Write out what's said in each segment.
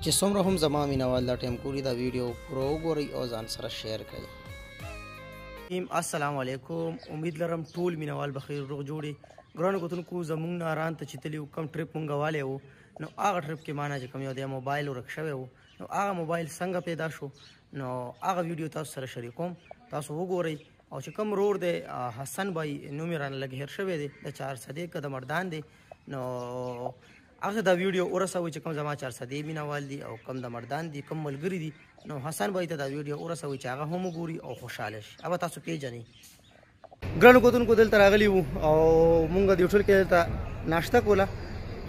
چې څومره هم زما مینوال دا ټایم ګوري، دا ویډیو پوره وګورئ او ځان سره شیر کړئ. السلام علیکم، امید لرم ټول مینوال بخیر روغ جوړي. ګرانو کتونکو، زمونږ نه ران ته چې تللی وو، کوم ټریپ مونږ والی وو، نو هغه ټریپ کې ما نه چې کوم یو دی موبایل ورک شوی وو، نو هغه موبایل څنګه پیدا شو، نو هغه ویډیو تاسو سره شریکوم، تاسو وګورئ. او چې کوم رور دی حسن بای نوم یې رانه لږ هېر شوی دی، د چارسدې که د مردان دی، نو هغه دا ویډیو ورسوئ چې کوم زما چارسدې مینوال دي او کوم د مردان دي، کوم ملګري دي، نو حسن بای ته دا ویډیو ورسوئ چې هغه هم وګوري او خوشحاله شي. هغه تاسو پیژنئ. ګرانو کتونکو، دلته راغلي وو او مونږ د هوټل کې دلته ناشته کوله،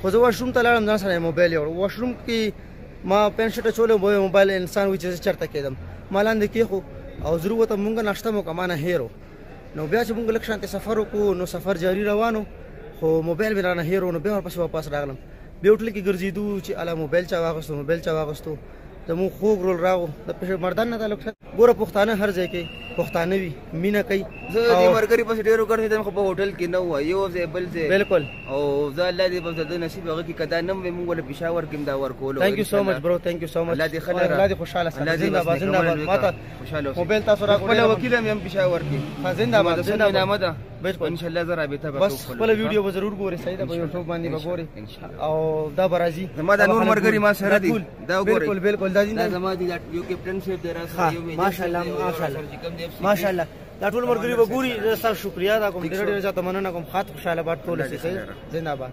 خو زه واشروم ته لاړم، ځان سره موبایل یوړ. واشروم کې ما پین شرټ اچولی و، موبایل انسان وي چې زه چېرته کېدم، ما لاندې کېښو او زه ووتم. مونږ ناشته مو وکړه، ما نه هېر و. نو بیا چې مونږ لږ شانتې سفر وکړو، نو سفر جاري روان و، خو موبایل مې رانه هېر و. نو بیا ورپسې واپس راغلم، بیا هوټل کې ګرځېدو چې اله موبایل چا واخیستو، موبایل چا واخیستو. زموږ خوږ رول راغو د پېښور مردان نه تعلق ساتي. ګوره پښتانه هر ځای کې پښتانه وي، مینه کوي. زه د دې ملګري پسې ډېر وګرځېدم، خو په هوټل کې نه وه، یو ځای بل ځای. بالکل. او زه الله دې بس د نصیب هغه کې که دا نه وي، مونږ له پېښور کې هم دا ورکولو. ثانک یو سو مچ برو، ثانک یو سو مچ. الله دې ښه لره، الله دې خوشحاله ساته. الله دې زنده باد، زنده باد. ما ته خوشحاله اوسې. موبایل تاسو راکړو. خپله وکیل هم یم پېښور کې. ښه، زنده باد، زنده باد. نامه ده. بالکل. ان شاء الله زه رابطه به بس خپله ویډیو به ضرور ګورې، صحیح ده، په یوټیوب باندې به ګورې او دا به راځي. زما دا نور ملګري ما سره دي، دا وګورئ. بالکل بالکل، دا دا زما دي، دا یو کیپټن صاحب دی راسره، یو ماشاءالله ماشاءالله ماشاءالله. دا ټول ملګري به ګوري. زه ستاسو شکریه ادا کوم، ډېره ډېره زیاته مننه کوم. خاط خوشحاله باد ټول اوسئ، زنده باد.